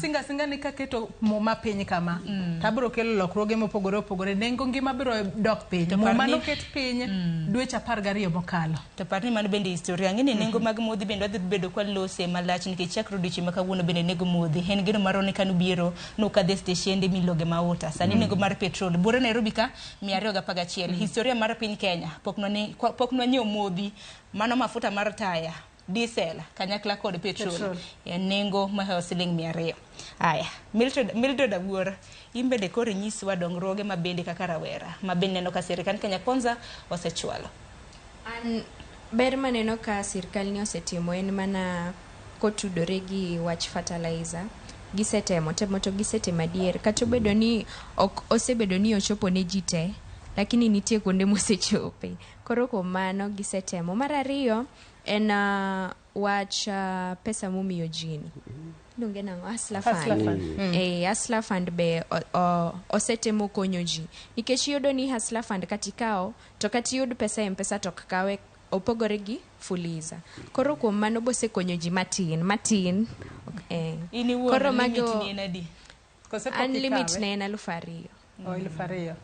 Nosingo asinga ni kaketo muma piny kama to abiro kelo lokruoge mopogore opogore, nengo ngima biro dok piny. To par Muma ni- noket piny dweche 12 mokalo. To par ni mano bende historia. Ang'e ni nengo mag modhi bende wadhi bedo kwalose malach nikech chakre odiochieng' ma kawuono bende nengo modhi en geno marwa ni kanubiro nukadhe steshende miloge mauta. Sani nengo mar petrol buore Nairobi ka 211. Historia mar piny Kenya pok nwanyiewo modhi mano mafuta mar taya, diesel kanyakla kod petrol, Petrol. e nengo mahewo siling 200. Aya, Mildred Awuor, in bende koro inyiswa dongruoge ma bende kaka rawera ma bende neno ka sirikand Kenya Kwanza osechwalo. An ber maneno ka sirkal ni osetimo en mana kotudore gi wach fertilizer. Gisetemo temo to gisetemo adier kata obedo ni ok osebedo ni ochopo ne ji te, lakini nitie kuonde mosechope. Koro kuom mano gisetemo. Mar ariyo en wach pesa momiyo ji ni. Iluonge nang'o? Hustler Hustler Fund. Fund. Hustler Fund be osetemo konyo ji. Nikech iyudo ni Hustler Fund kata ikawo to kata iyud pesa e M-Pesa to ok kawe, opogore gi Fuliza. Koro kuom mano bosekonyo ji matin, matin. In iwuon Koro limit mago ni en adi? Kose pok An limit ikawe? ne en 2000. Oh, 2000.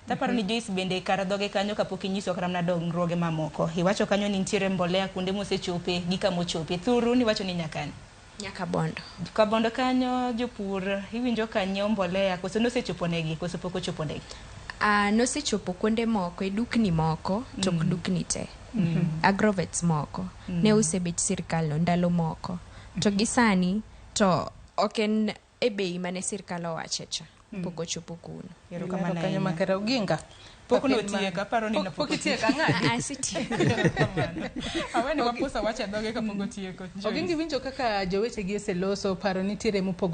Taparo ni Joyce bende kar dhoge kanyo kapok inyiso kata mana dongruoge mamoko. Iwacho kanyo ni nitiere mbolea kuonde mosechope gi kama ochope. Thuru niwacho ni nyaka ni. Nyaka Bondo. Ka Bondo kanyo jopur iwinjo ka nyiewo mbolea koso nosechopo negi koso pok ochopo negi? Nosechopo kuonde moko e dukni moko to ok dukni te. Agrovets moko ne use bech sirkal no ndalo moko. To gi sani to ok en e bei mane sirkal owache cha. Pok ochopo kuno. Erokamano Kanyo ahinya. makare Oginga. Pok Kapin notieko, aparo ni Pok pok itieko, ang'adi. Asetieko. Aweni wapusa wacho e dhoge kapok otieko. Joyce. Oginga, iwinjo kaka jowetegi oseloso, paro nitiere mopogore.